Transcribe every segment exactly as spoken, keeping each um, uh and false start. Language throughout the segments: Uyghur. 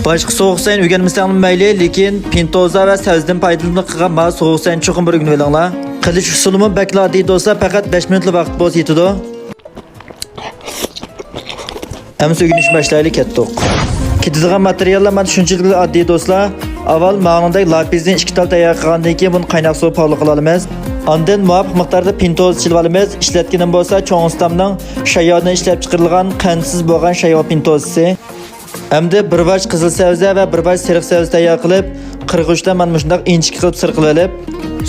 باشقا سوغۇق سەينى ئۆگەنمىسەڭلار مەيلى، لېكىن پىنتوزا ۋە سەۋزىدىن پايدىلىنىپ قىلغان ما سوغۇق سەينى چوقۇم بىر ئۆگىنىۋېلىڭلار. قىلىش ئۇسۇلىمۇ بەكلا ئاددىي دوستلار، پەقەت بەش مىنۇتلا ۋاقىت بولسا يېتىدۇ. ئەمسە ئۆگىنىش باشلايلى، كەتتۇق. كېتىدىغان ماتېرىياللار مانا شۇنچىلىك ئاددىي دوستلار. ئاۋۋال ماڭىڭدەك لاپىزدىن ئىككى تال تەييار قىلغاندىن كېيىن بۇنى قايناق سۇغا پولۇق قىلىۋالىمىز. ئاندىن مۇۋاپىق مىقداردا پىنتوز چىلىۋالىمىز. ئىشلەتكىنىم بولسا چوڭ ئۇستامنىڭ شايۋادىن ئىشلەپ چىقىرىلغان قەنتسىز بولغان شايۋا پىنتوزىسى. ئەمدى بىر ۋاچ قىزىل سەۋزە ۋە بىر ۋاچ سېرىق سەۋزە تەييار قىلىپ، قىرغۇچتا مانا مۇشۇنداق ئىنچىكە قىلىپ سىرقىلىۋېلىپ،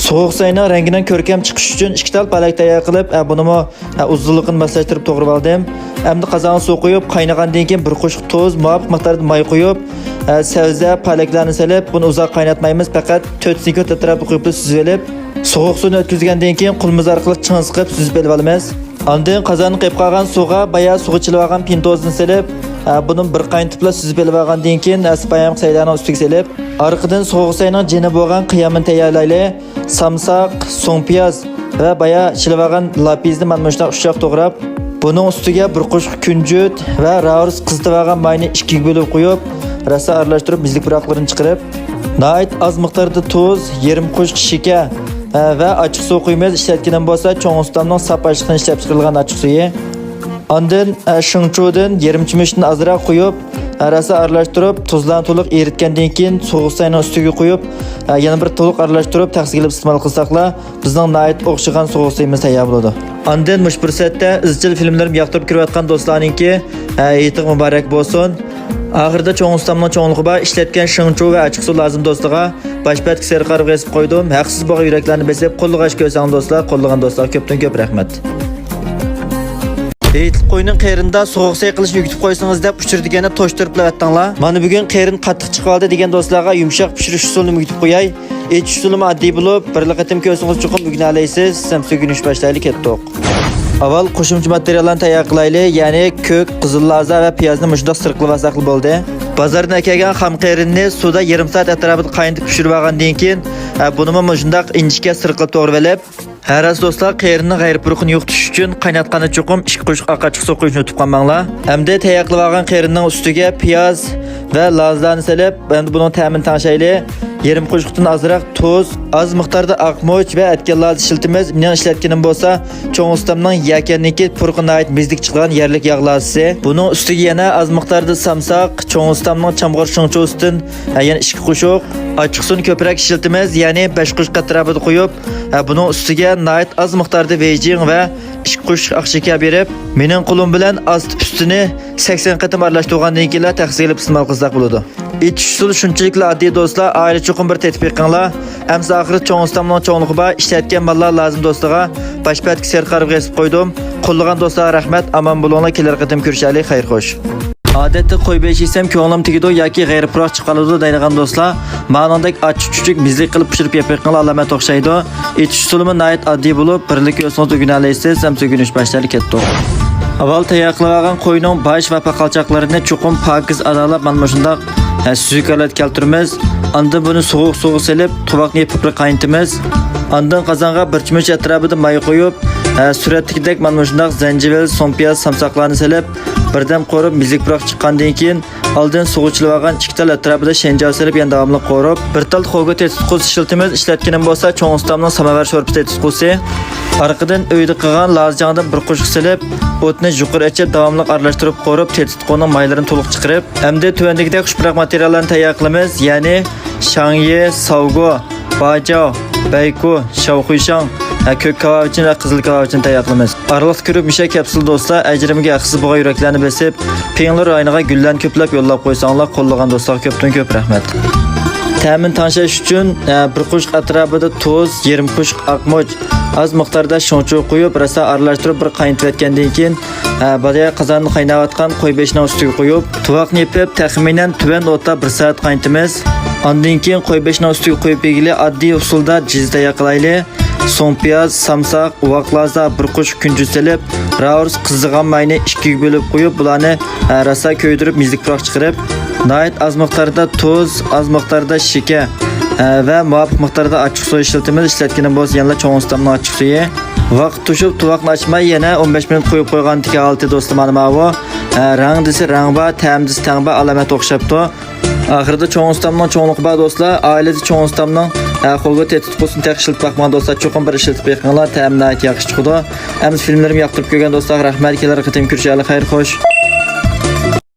سوغۇق سەينىڭ رەڭگىنىڭ كۆركەم چىقىشى ئۈچۈن ئىككى تال پالەك تەييار قىلىپ، ھە، بۇنىمۇ، ھە، ئۇزۇنلۇقىنى ماسلاشتۇرۇپ توغرىۋالدىم. ئەمدى قازانغا سۇ قۇيۇپ، قاينىغاندىن كېيىن بىر قوشۇق تۇز، مۇۋاپىق مىقداردا ماي قۇيۇپ، ھە، سەۋزە پالەكلەرنى سېلىپ، بۇنى ئۇزاق قايناتمايمىز، پەقەت تۆت سېكۇنت ئەتراپىدا قويۇپلا سۈزۈۋېلىپ، سوغۇق سۇنى ئۆتكۈزگەندىن كېيىن قولىمىز ئارقىلىق چىڭ سىقىپ سۈزۈپ ئېلىۋالىمىز. ئاندىن قازاندا قېپىپ قالغان سۇغا بايا سۇغا چىلىۋالغان پىنتوزنى سېلىپ، ھە، بۇنى بىر قاينىتىپلا سۈزۈپ ئېلىۋالغاندىن كېيىن، ھە، سىپايام سەيلەرنىڭ ئۈستىگە سېلىپ، ئارقىدىن سوغۇق سەينىڭ جېنى بولغان قىيامىنى تەييارلايلى. سامساق، سۇڭپىياز ۋە بايا چىلىۋالغان لاپىزنى مانا مۇشۇنداق ئۇششاق توغراپ، بۇنىڭ ئۈستىگە بىر قوشۇق كۈنجۈت ۋە راۋۇرۇس قىزىتىۋالغان ماينى ئىككىگە بۆلۈپ قويۇپ، راسا ئارىلاشتۇرۇپ، مىزىك پۇراقلىرىنى چىقىرىپ، ناھايىتى ئاز مىقداردا تۇز، يېرىم قوشۇق شېكەر، ھە، ۋە ئاچچىق سۇ قۇيىمىز. ئىشلەتكىنىم بولسا چوڭ ئۇستامنىڭ ساپ ئاشلىقتىن ئىشلەپ چىقىرىلغان ئاچچىق سۈيى. ئاندىن، ھە، شېڭچۇدىن يېرىم چۆمۈچتىن ئازراق قۇيۇپ، ھە، راسا ئارىلاشتۇرۇپ، تۇزلارنى تولۇق ئېرىتكەندىن كېيىن سوغۇق سەينىڭ ئۈستىگە قۇيۇپ، ھە، يەنە بىر تولۇق ئارىلاشتۇرۇپ تەخسىگە ئېلىپ ئىستېمال قىلساقلا، بىزنىڭ ناھايىتى ئوخشىغان سوغۇق سەيىمىز تەييار بولىدۇ. ئاندىن مۇشۇ پۇرسەتتە ئىزچىل فىلىملىرىمنى ياقتۇرۇپ كۆرۈۋاتقان دوستلارنىڭكى، ھە، ھېيتىغا مۇبارەك بولسۇن. ئاخىرىدا چوڭ ئۇستامنىڭ چوڭلۇقى بار ئىشلەتكەن شېڭچۇ ۋە ئاچچىق سۇ لازىم دوستىغا باش پەتكە سېرىق ئارىغا ئېسىپ قويدۇم. ھەقسىز بولغان يۈرەكلەرنى بېسىپ، قوللىغاچ كۆرسەڭ دوستلار، قوللىغان دوستلارغا كۆپتىن كۆپ رەھمەت. ھېيتلىق قوينىڭ قېرىنىدا سوغۇق سەي قىلىشنى ئۆگىتىپ قويسىڭىز دەپ ئۇچۇر دېگەننى توشتۇرۇپلا ئەتتىڭلار. مانا بۈگۈن قېرىن قاتتىق چىقىۋالدى دېگەن دوستلارغا يۇمشاق پىشۇرۇش ئۇسۇلىنى ئۆگىتىپ قوياي. ئېچىش ئۇسۇلىمۇ ئاددىي بولۇپ، بىرلا قېتىم كۆرسىڭىز چوقۇم ئۆگىنەلەيسىز. سەمسە ئۆگىنىش باشلايلى، كەتتۇق. ئاۋۋال قوشۇمچە ماتېرىياللارنى تەييار قىلايلى، يەنى كۆك، قىزىل لازا ۋە پىيازنى مۇشۇنداق سىرقىلىۋالساقلا بولدى. بازاردىن ئەكەلگەن خام قېرىننى سۇدا يېرىم سائەت ئەتراپىدا قاينىتىپ پىشۇرۇۋالغاندىن كېيىن، ھە، بۇنىمۇ مۇشۇنداق ئىنچىكە سىرقىلىپ توغرىۋېلىپ، ھە، راست دوستلار، قېرىننىڭ غەيرىي پۇرىقىنى يوقىتىش ئۈچۈن قايناتقاندا چوقۇم ئىككى قوشۇق ئاق ئاچچىق سۇ قۇيۇشنى ئۇنتۇپ قالماڭلار. ئەمدى تەييار قىلىۋالغان قېرىننىڭ ئۈستىگە پىياز ۋە لازىلارنى سېلىپ، ئەمدى بۇنىڭ تەمىنى تەڭشەيلى. يېرىم قوشۇقتىن ئازراق تۇز، ئاز مىقداردا ئاق مۇچ ۋە ئەتكەن لازا ئىشلىتىمىز. مېنىڭ ئىشلەتكىنىم بولسا چوڭ ئۇستامنىڭ يەكەننىكى، پۇرىقى ناھايىتى مىززىلىك چىقىدىغان يەرلىك ياغ لازىسى. بۇنىڭ ئۈستىگە يەنە ئاز مىقداردا سامساق، چوڭ ئۇستامنىڭ چامغۇر شېڭچۇسىدىن، ھە، يەنە ئىككى قوشۇق. ئاچچىق سۇنى كۆپرەك ئىشلىتىمىز، يەنى بەش قوشۇق ئەتراپىدا قويۇپ، ھە، بۇنىڭ ئۈستىگە ناھايىتى ئاز مىقداردا ۋېيجىڭ ۋە ئىككى قوشۇق ئاق شېكەر بېرىپ، مېنىڭ قولۇم بىلەن ئاستى ئۈستىنى سەكسەن قېتىم ئارىلاشتۇرغاندىن كېيىنلا تەخسىگە ئېلىپ ئىستېمال قىلساق بولىدۇ. ئېتىش ئۇسۇلى شۇنچىلىكلا ئاددىي دوستلار، ئائىلە چوقۇم بىر تېتىپ بېقىڭلار. ئەمسە ئاخىرى چوڭ ئۇستامنىڭ چوڭلۇقى بار، ئىشلەتكەن ماللار لازىم دوستىغا باش پەتكە سېرىق ئارىغا ئېسىپ قويدۇم. قوللىغان دوستلارغا رەھمەت، ئامان بولۇڭلار، كېلەر قېتىم كۆرۈشەيلى، خەير خوش. ئادەتتە قوي بېشى يېسەم كۆڭلۈم تېگىدۇ ياكى غەيرىي پۇراق چىقىرىدۇ دەيدىغان دوستلار، مانىڭدەك ئاچچىق چۈچۈك مىززىلىك قىلىپ پىشۇرۇپ يەپ بېقىڭلار، ئالامەت ئوخشايدۇ. ئېتىش ئۇسۇلىمۇ ناھايىتى ئاددىي بولۇپ، بىرلا كۆرسىڭىز ئۆگىنەلەيسىز، ئەمسە ئۆگىنىش باشلايلى، كەتتۇق. ئاۋۋال تەييار قىلىۋالغان قوينىڭ باش ۋە پاقالچاقلىرىنى چوقۇم پاكىز ئازالاب، مانا مۇشۇنداق، ھە، سۈزۈك ھالەتكە كەلتۈرىمىز. ئاندىن بۇنى سوغۇق سۇغا سېلىپ، تۇۋاقنى يېپىپ بىر قاينىتىمىز. ئاندىن قازانغا بىر چۆمۈچ ئەتراپىدا ماي قويۇپ، ھە، سۈرەتتىكىدەك مانا مۇشۇنداق زەنجىۋىل، سۇڭپىياز، سامساقلارنى سېلىپ، بىردەم قورۇپ، مىززىلىك پۇراق چىققاندىن كېيىن، ئالدىن سۇغا چىلىۋالغان ئىككى تال ئەتراپىدا شەنجال سېلىپ، يەنە داۋاملىق قورۇپ، بىر تال خوگا تېتىتقۇسى ئىشلىتىمىز. ئىشلەتكىنىم بولسا چوڭ ئۇستامنىڭ ساماۋار شورپا تېتىتقۇسى. ئارقىدىن ئۆيدە قىلغان لازىجاڭدىن بىر قوشۇق سېلىپ، ئوتنى يۇقىرى ئېچىپ، داۋاملىق ئارىلاشتۇرۇپ قورۇپ، تېتىتقۇنىڭ مايلىرىنى تولۇق چىقىرىپ، ئەمدى تۆۋەندىكىدەك خۇشپۇراق ماتېرىياللارنى تەييار قىلىمىز، يەنى شاڭيې، ساۋگو، باجاۋ، بەيكۇ، شاۋخۇيشاڭ، ھە، كۆك كاۋاۋىچىن ۋە قىزىل كاۋاۋىچىن تەييار قىلىمىز. ئارىلىقتا كۆرۈپ مۇشۇ كەپسۇل دوستلار، ئەجرىمگە ھەقسىز بولغان يۈرەكلەرنى بېسىپ، پىڭلې رايونىغا گۈللەرنى كۆپلەپ يوللاپ قويساڭلار، قوللىغان دوستلارغا كۆپتىن كۆپ رەھمەت. تەمىنى تەڭشەش ئۈچۈن، ھە، بىر قوشۇق ئەتراپىدا تۇز، يېرىم قوشۇق ئاق مۇچ، ئاز مىقداردا شېڭچۇ قويۇپ، راسا ئارىلاشتۇرۇپ بىر قاينىتىۋەتكەندىن كېيىن، ھە، بايا قازاندا قايناۋاتقان قوي بېشىنىڭ ئۈستىگە قويۇپ، تۇۋاقنى يېپىپ، تەخمىنەن تۆۋەن ئوتتا بىر سائەت قاينىتىمىز. ئاندىن كېيىن قوي بېشىنىڭ ئۈستىگە قويۇپ بېگىلى ئاددىي ئۇسۇلدا جىز تەييار قىلايلى. سۇڭپىياز، سامساق، ۋاقلازا، بىر قوشۇق كۈنجۈت سېلىپ، راۋۇرۇس قىزىغان ماينى ئىككىگە بۆلۈپ قويۇپ، بۇلارنى، ھە، راسا كۆيدۈرۈپ، مىززىلىك پۇراق چىقىرىپ، ناھايىتى ئاز مىقداردا تۇز، ئاز مىقداردا شېكەر، ھە، ۋە مۇۋاپىق مىقداردا ئاچچىق سۇ ئىشلىتىمىز. ئىشلەتكىنىم بولسا يەنىلا چوڭ ئۇستامنىڭ ئاچچىق سۈيى. ۋاقىت توشۇپ، تۇۋاقنى ئاچماي يەنە ئون بەش مىنۇت قويۇپ قويغاندىكى ھالىتى دوستلار مانا ماۋۇ. ھە، رەڭ دېسە رەڭ بار، تەم دېسە تەم بار، ئالامەت ئوخشاپتۇ. ئاخىرىدا چوڭ ئۇستامنىڭ چوڭلۇقى بار دوستلار. ئائىلىدە چوڭ ئۇستامنىڭ، ھە، قولىغا تېتى تۇتقۇسىنى تېخى ئىشلىتىپ باقمىغان دوستلار، چوقۇم بىر ئىشلىتىپ بېقىڭلار، تەمى ناھايىتى ياخشى چىقىدۇ. ئەمدى فىلىملىرىمنى ياقتۇرۇپ كۆرگەن دوستلارغا رەھمەت، كېلەر قېتىم كۆرۈشەيلى، خەير خوش.